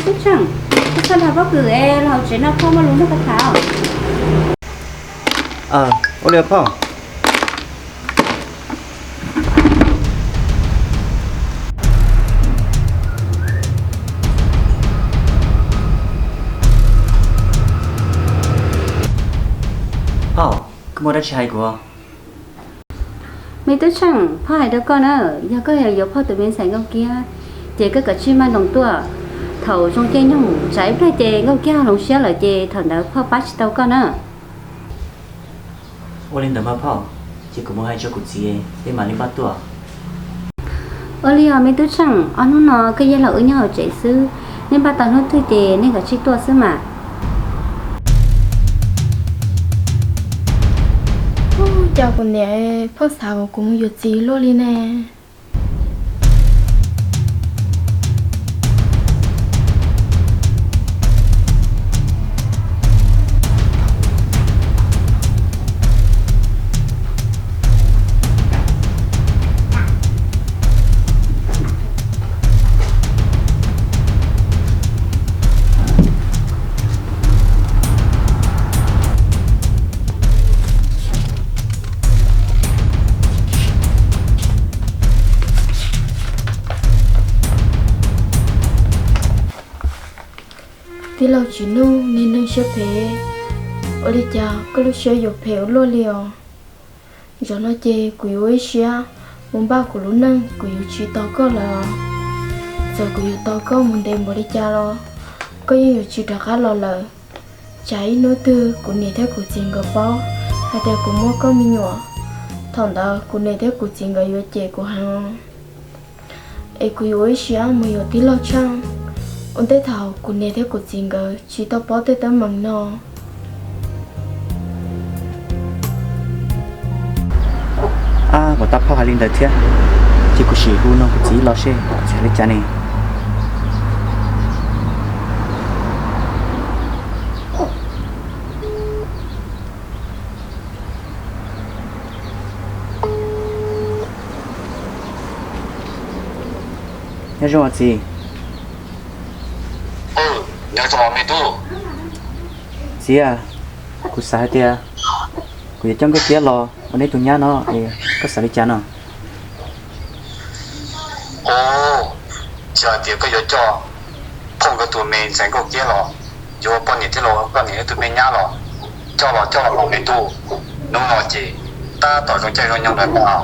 Tub Tsheej, koj txhob nrog pob kws es los hauv tsev no, koj muaj lus nrog koj tham. Ua li phauj. Phauj, koj muaj dab tsi hais kuv? Me Tub Tsheej, phauj hais rau koj na, yog koj yuav yuav phauj tus me ntxhais Nkauj Kiab, ces koj kav tsij maj nroos tuaj. Thaum zoo caij nyoog tsam ib pliag ces Nkauj Kiab ho hloov siab lawm ces thaum ntawd phauj pab tsis tau koj na. Ua li ntawd mas phauj, ces kuv mus hais rau kuv txiv, peb mam li npaj tuaj. Ua li os me Tub Tsheej, ob hnub no koj yog los wb nyob hauv tsev xwb, nej npaj tau hnub twg ces nej kav tsij tuaj xwb mas. Ua cas kuv niam pheej xav kom kuv mus yuav txiv luaj li ne? Tij laug Tsim Nuj, niag neeg siab phem, ua li cas koj lub siab yuav phem ua luaj li os? Zaum no ces kuv yuav ua ib siab mus npaj kuv lub neej, kuv yuav tsis tos koj lawm. Txawm kuv yuav tos koj mus ntev npaum li cas los koj yeej yuav tsis rov qab los lawm. Tsam ib hnub twg kuv niam thiab kuv txiv nkawd paub hais tias kuv muaj koj me nyuam, thaum ntawd kuv niam thiab kuv txiv nkawd yuav cem kuv heev. Es kuv yuav ua ib siab mus yuav tij laug Tsheej, ua ntej thaum kuv niam thiab kuv txiv nkawd tsis tau paub tej teeb meem no. Ab, puas tab phauj hais li ntawd thiab. Ces kuv sim hu no kuv txiv los seb txawm li cas ne. Nyob zoo os txiv. Nyob zoo me tub. Txiv a, kuv xav hais tias kuv yuav coj Nkauj Kiab los ua neb tus nyab no es koj xav li cas no? Ov, tsis hais tias koj yuav coj phauj nkawd tus me ntxhais Nkauj Kiab los yuav poj niam thiab los koj niam tus me nyab los, coj los coj los me tub. Hnub no ces tab tom zoo caij zoo nyoog lawm ntag,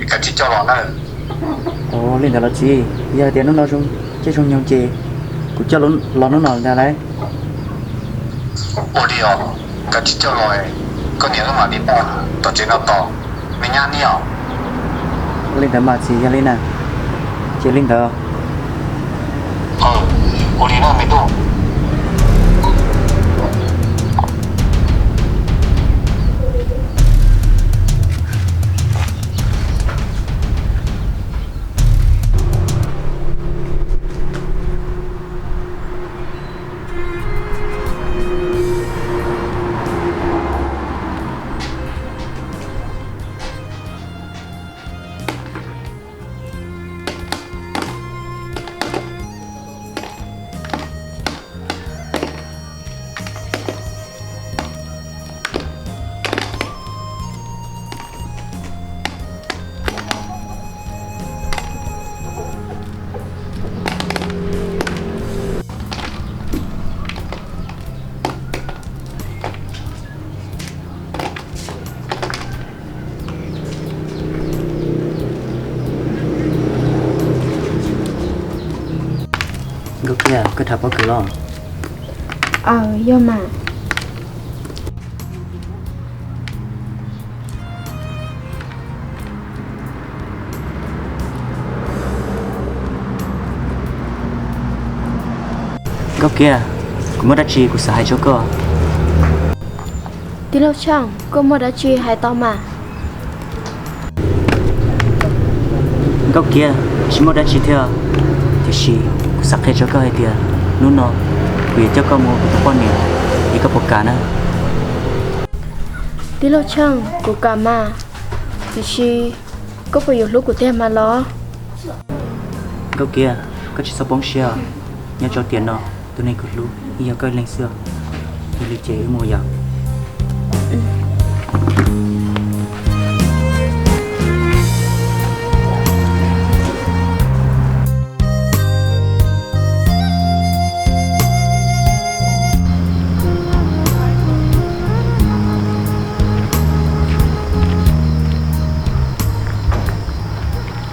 es kav tsij coj los nawb. Ov, li ntawd los txiv, yog hais tias hnub no zoo caij zoo nyoog ces kuv coj los hnub no ntag lauj. Ua li os, kav tsij coj los, koj niam wb mam li npaj tom tsev no tos, me nyab niam. Ua li ntawd mas txiv, yog li na, ces li ntawd. Ua li no me tub. Nkauj Kiab, koj tham pob kws los? Aws, yog mas. Nkauj Kiab, kuv muaj dab tsi kuv xav hais rau koj. Tij laug Tsheej, koj muaj dab tsi hais tau mas. Nkauj Kiab, tsis muaj dab tsi thiab, tiam sis kuv xav qhia rau koj hais tias hnub no kuv yuav coj koj mus ua kuv tus poj niam, es koj puas kam na? Tij laug Tsheej, kuv kam mas, tiam sis koj puas yuav hlub kuv tiag mas los? Nkauj Kiab, koj tsis txhob poob siab os. Nyob rau tiam no, tus neeg kuv hlub yeej yog koj ib leeg xwb. Yog li ces wb mus yom.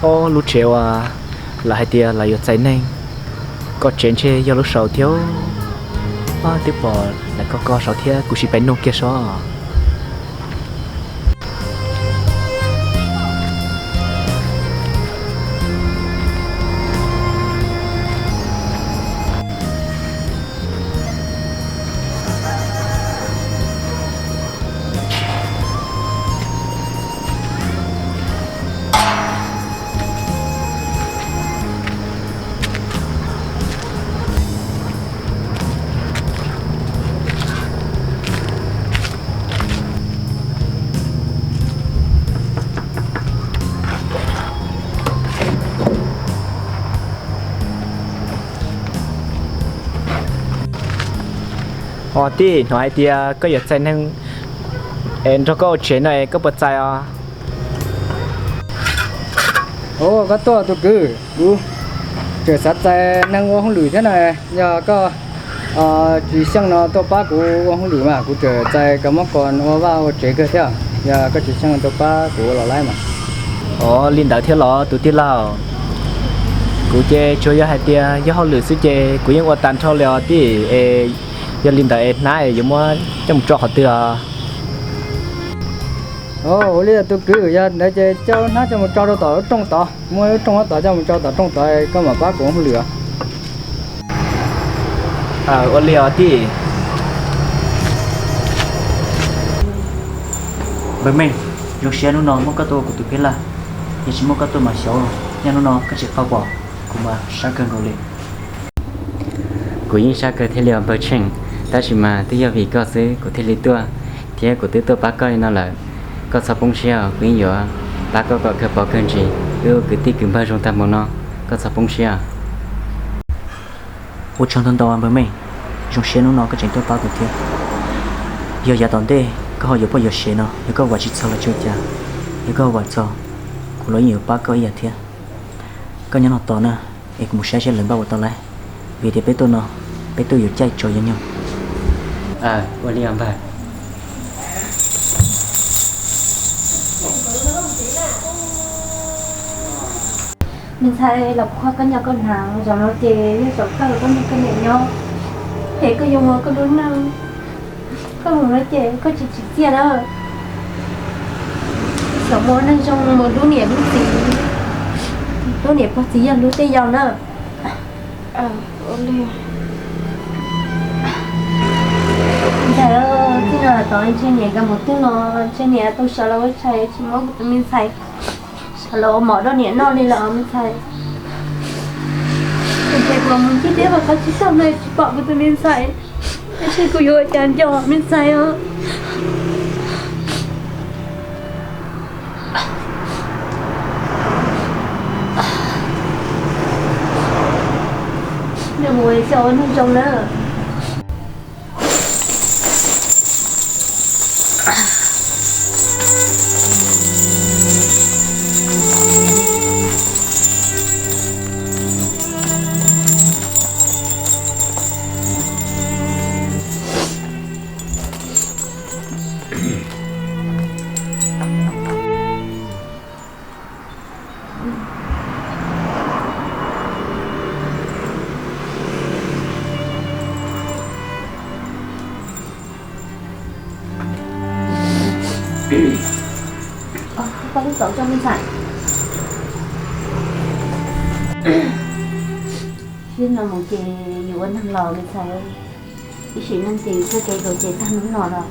Ob lub tsev uas lawv hais tias lawv yuav txais neeg, koj tsev ntshe yog lub saud thiab. Twb pom lawv koj koj saud thiab, kuv sim pais nug kiag saib. Os tij, hnov hais tias koj yuav txais neeg es nrog koj ua tsev no es koj puas txais os? Ua koj tuaj tus kwv, kuv tseem xav txais neeg ua hauj lwm thiab na. Yog koj tsis xyeej no tuaj pab kuv ua hauj lwm mas kuv tseem txais kab mob kos ua vaj ua tsev kawg thiab. Yog koj tsis xyeej tuaj pab kuv ua los laib mas. Os, li ntawd thiab los tus tij laug? Kuv ces tsuas yog hais tias yog hauj lwm xwb ces kuv yeej ua tag nrho li os tij. Es yog li ntawd es hnab yuav muab coj mus tso qhov twg os? Ua li tus kwv, yog ntawd ces coj hnab coj mus tso rau tom lub rooj tod, muab lub rooj tod coj mus tso tom rooj tod, koj mam pab kuv ua hauj lwm os. Ua li os tij. Npawg Meej, zoo siab hnub no muab koj tuaj ua kuv tus pheb laj, yog tsis muab koj tuaj mas xyov, nyob hnub no koj tsis qau pom, kuv mas sab kawg nkaus li. Kuv yeej sab kawg thiaj li os npawg Tsheej, tab sis mas twb yog vim koj xwb kuv thiaj li tuaj, thiab kuv twb tuaj pab koj li no lawm. Koj txhob poob siab os, kuv yeej yuav pab koj kom kawg pov kawg ntsis, wb ua kwv tij kwv npawg zoo tag npaum no, koj txhob poob siab. Ua tsaug ntau ntau npawg Meej, zoo siab hnub no koj tseem tuaj pab kuv thiab. Yog yav tom ntej koj ho yuav poj yuav sev no, yog koj vam tsis txog los tsis ua cas, yog koj vam txog, kuv los yeej yuav pab koj ib yam thiab. Koj nyob no tos na, es kuv mus saib seb lawv npaj ua tau lawm, vim tias peb tuaj no, peb tuaj yuav caij tso yog nyog. Ua li os npawg. Me ntxhais, los kuv qhia koj nyob koj hnav, zaum no ces yog zaum kawg koj nrog koj niam nyob, es koj yuav mus koj lub neej, koj mus no ces koj tsis tsim txiaj na. Xyov mus neej zoo mus hlub niam hlub txiv, hlub niam pog txiv yawg hlub tej yau na. Ntxhais, txij no tod ntshe niam nkawd mus twg no, ntshe niam tau sawv los ua tshais tsis muab kuv tus me ntxhais sawv los ua mov rau niam noj li lawm os me ntxhais. Kuv ces kuv mus ncig deb qhov tsis tau no tsis pom kuv tus me ntxhais, tab sis kuv yuav ua cas nco me ntxhais os. Nej mus xyaum ua neeg zoo na. Koj twb tau tso me ntxhais. Sib no mus ces yus ua neeg laus me ntxhais, ib sim neej ces yus tuaj tso dua ces tag hnub no los.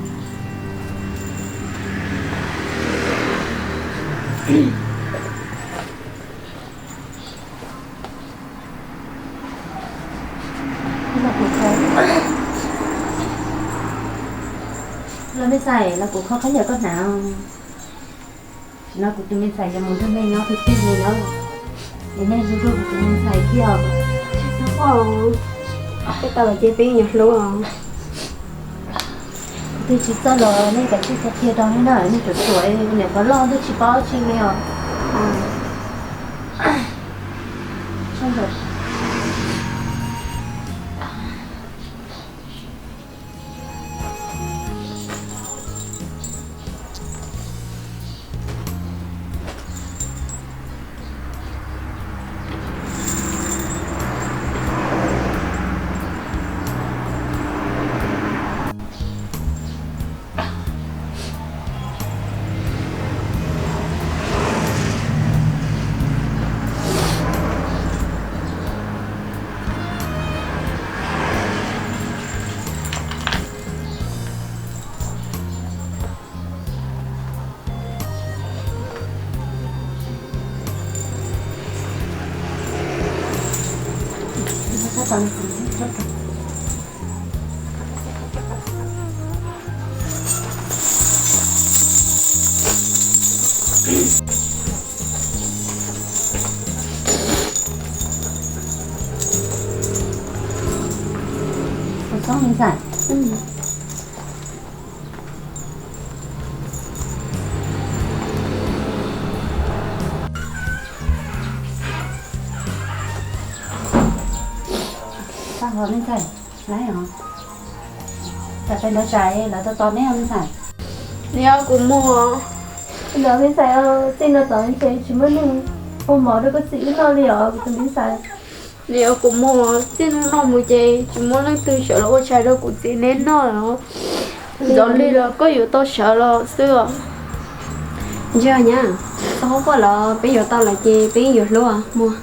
Los me ntxhais, los kuv kho khaub ncaws koj hnav. Tam sim no kuv tus me ntxhais yuav mus nrog nej nyob twj ywm li na, es nej zoo nrog kuv tus me ntxhais thiab. Tsis txhob quaj, Peb tau los ces peb yuav hlub os. Twb tsis txawj los nej kav tsij qhia rau nej na, nej ruam ruam, niam qhuav loj twb tsis paub tsi li os. Tau os me ntxhais, lawv os, tas peb ntawd tsam lawv tos tos neb os me ntxhais. Neb os kuv mus. Los me ntxhais, txij no tod ces tsis muaj neeg ua mov rau koj txiv wb noj li os kuv tus me ntxhais. Neb os kuv mus, txij hnub no mus ces tsis muaj leej twg sawv los ua tshais rau kuv txiv neb noj lawm. Ntxov li los koj yuav tau sawv los xwb os. Ntsia nyab, txhob quaj los peb yuav tau lawm ces peb yeej yuav hlub mus.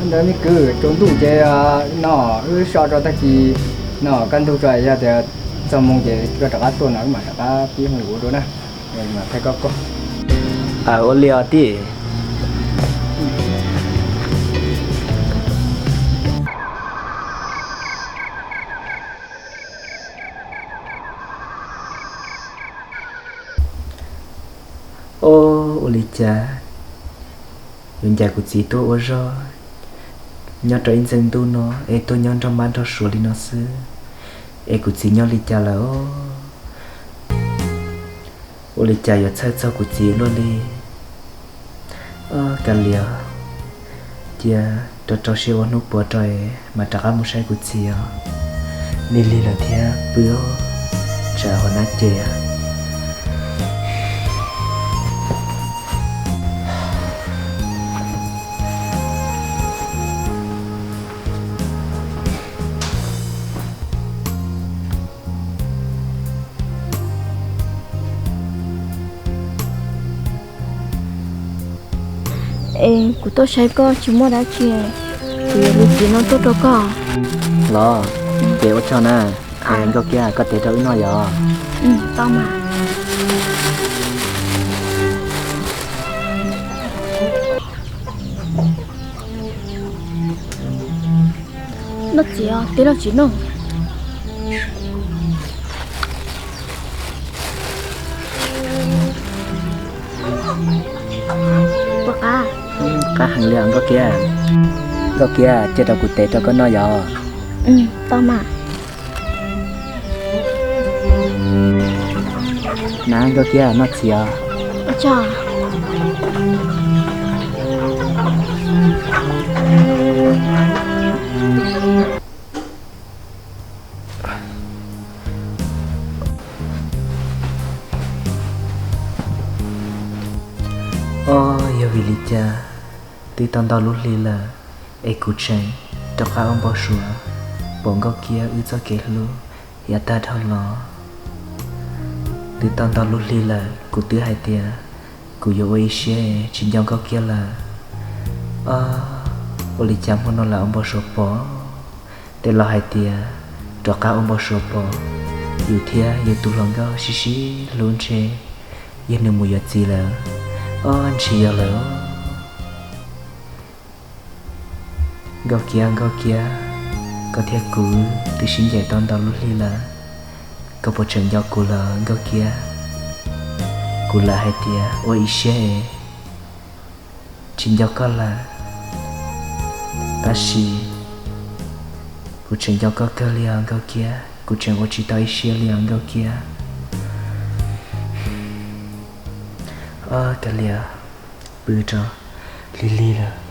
Ntawd me kwv, tsaus ntuj ces no wb so rau tag kis no kaj ntug tso, yog tias txog moo ces koj rov qab tuaj no wb mam rov qab pib hu ua dua na. Aw, ua li os tij. Ob, ua li cas yuav ncaim kuv txiv tuaj ua zog nyob rau ib ntxees ntuj no es tuaj nyob nrog mab nrog suav li no xwb, es kuv txiv nyob li cas lawm os? Ua li cas yuav txhawj txog kuv txiv luaj li? Kav liam, Cia rau rau siab ua hnub puav rau es mam rov qab mus saib kuv txiv os. Lig lig lawm thiab pw, tsam hua nab ces. Es kuv tuaj saib koj tsis muaj dab tsi, kuv yuav lub txiv no tuaj rau koj. Los, ces ua tsaug na. Nkauj Kiab, koj tev rau wb noj yom. Tau mas. Noj txiv, teb los tsis noj. Puas qab? Qab heev li os Nkauj Kiab. Nkauj Kiab, cia rau kuv tev rau koj noj yom. Tau mas. Na Nkauj Kiab, noj txiv os. Ob, yog vim li cas twb tau ntau lub hli lawm es kuv tseem rov qab ua npau suav pom Nkauj Kiab wb txoj kev hlub yav tag dhau los. Twb tau ntau lub hli lawm kuv twb hais tias kuv yuav ua ib siab tsis nco Nkauj Kiab lawm. Ob, ua li cas hmo no lam ua npau suav pom, tej laus hais tias rov qab ua npau suav pom yus thiab yus tus hluas nkauj sib sib hlub ntshe yog nws mus yuav txiv lawm. Ob, ntshe yog lawm. Nkauj Kiab, Nkauj Kiab, koj thiab kuv twb sib ncaim tau ntau lub hli lawm, koj puas tseem nco kuv lawm Nkauj Kiab? Kuv lam hais tias ua ib siab es tsis nco koj lawm, tab sis kuv tseem nco koj kawg li os Nkauj Kiab, kuv tseem ua tsis tau ib siab li os Nkauj Kiab. Ob, kawg li os, pw rau, lig lig lawm.